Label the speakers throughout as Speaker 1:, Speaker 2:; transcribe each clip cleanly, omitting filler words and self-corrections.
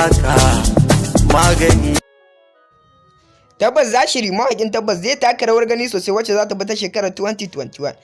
Speaker 1: Waka magani.
Speaker 2: Tabbas zashiri mawaƙin tabbas zai taka rawar gani sosai wacce za ta bi ta shekarar 2021.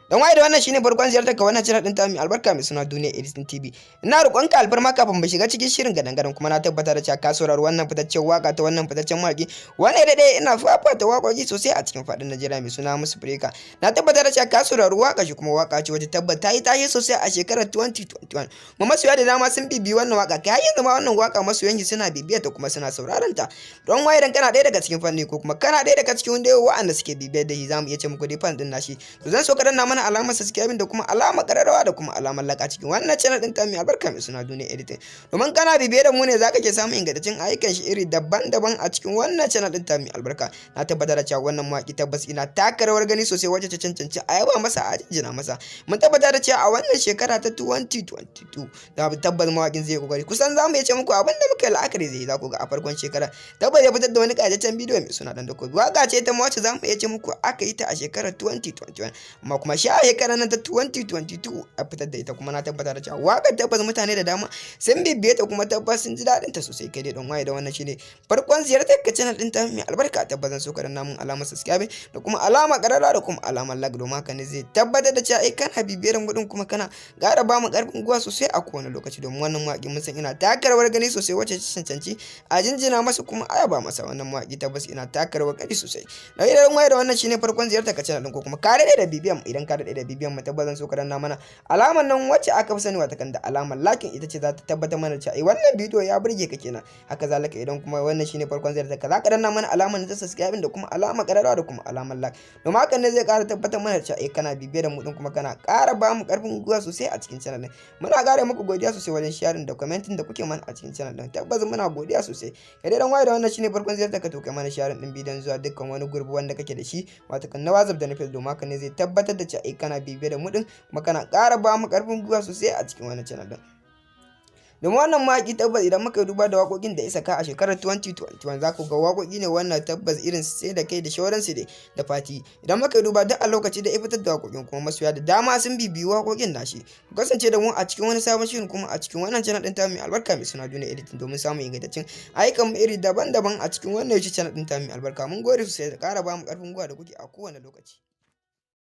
Speaker 2: Don waye da wannan shine farkon ziyartar ka wannan channel din ta mai albarka mai suna Duniya Editing TV. Ina roƙon ka alfarma kafin mu shiga cikin shirin gadan-gadan, kuma na tabbata da cewa ka saurari wannan fitaccen waka ta wannan fitaccen mawaƙi. Wannan dai ina fafata waƙoƙi sosai a cikin faɗin Najeriya mai suna Hamisu Breaker. Na tabbata da cewa ka saurari waka shi, kuma waka ce wacce tabbata ta yi tashi sosai a shekarar 2021. Mu masoya da dama sun bibiyi wannan waka, kai har yanzu ma wannan waka masoyan shi suna bibiyar ta kuma suna sauraron ta. Don waye dan kana ɗaya daga cikin fanni ko kuma kana ɗaya daga cikin wanda wa'anda suke bibiyar da shi, zamu iya ce muku dai fan din nashi. To zan so ka danna mana alamar subscribe da kuma alamar kararrawa da kuma alamar like a cikin wannan channel din ta mai albarka mai suna Duniya Editing. Domin kana bibiye da mu ne zaka ke samun ingantaccen ayyukan shi iri daban-daban a cikin wannan channel din ta mai albarka. Na tabbatar da cewa wannan mawaki tabbas ina taka rawar gani sosai wacce ta cancanci a yaba masa, a jinjina masa. Mun tabbatar da cewa a wannan shekara ta 2022 da tabbas mawakin zai kokari. Kusan za mu iya ce muku abin da muka yi la'akari zai, za ku ga a farkon shekara tabbas ya fitar da wani ƙayataccen bidiyo mai suna Dan Dako. Waka ce ta wacce za mu iya ce muku aka yi ta a shekarar 2021, amma kuma shi a shekarar nan ta 2022 a fitar da ita, kuma na tabbata da cewa waƙar tabbas mutane da dama sun bibiye ta kuma tabbas sun ji daɗin ta sosai. Kai dai don waye da wannan shine farkon ziyartar ka channel ɗin ta mai albarka, tabbas zan so ka danna mun alamar subscribe da kuma alama ƙararrawa da kuma alamar like, domin haka ne zai tabbatar da cewa ai kana bibiyar mu din kuma kana ƙara ba mu ƙarfin gwiwa sosai a kowane lokaci. Domin wannan mawaƙi mun san ina taka rawar gani sosai wacce ta cancanci a jinjina masa kuma a yaba masa. Wannan mawaƙi tabbas ina taka rawar gani sosai. Da idan waye da wannan shine farkon ziyartar ka channel ɗin ko kuma ka daɗe da bibiyan mu, idan ka daɗe da bibiyan mu, tabbas zan so ka danna mana alamar nan wacce aka fi sani wata kan da alamar liking. Ita ce za ta tabbatar mana cewa wannan bidiyo ya burge ka kenan. Haka zalika, idan kuma wannan shine farkon ziyartar ka, za ka danna mana alamar ta subscribe da kuma alamar ƙararrawa da kuma alamar like, domin hakan ne zai ƙara tabbatar mana cewa kana bibiye da mu din kuma kana ƙara ba mu ƙarfin gwiwa sosai a cikin channel din. Muna ƙara muku godiya sosai wajen sharing da commenting da kuke mana a cikin channel din. Tabbas muna godiya sosai. Kai dai dan waye da wannan shine farkon ziyartar ka, to kai mana sharing din bidiyon zuwa dukkan wani group wanda kake da shi, wato kan na WhatsApp da na Facebook, domin hakan ne zai tabbatar da cewa kana bibiye da mu din kuma kana ƙara ba mu ƙarfin gwiwa sosai a cikin wannan channel din. Domin wannan mawaƙi tabbas idan muka duba da waƙoƙin da ya saka a shekarar 2021, za ku ga waƙoƙi ne wannan tabbas irin Sai da Kai da shauransu dai da Fati. Idan muka duba duk a lokaci da ya fitar da waƙoƙin, kuma masoya da dama sun bibiyi waƙoƙin nashi. Ku kasance da mu a cikin wani sabon shirin kuma a cikin wannan channel ɗin ta mai albarka mai suna Duniya Editing, domin samun ingantaccen ayyukan mu iri daban-daban a cikin wannan YouTube channel ɗin ta mai albarka. Mun gode sosai da ƙara ba mu ƙarfin gwiwa da kuke a kowane lokaci.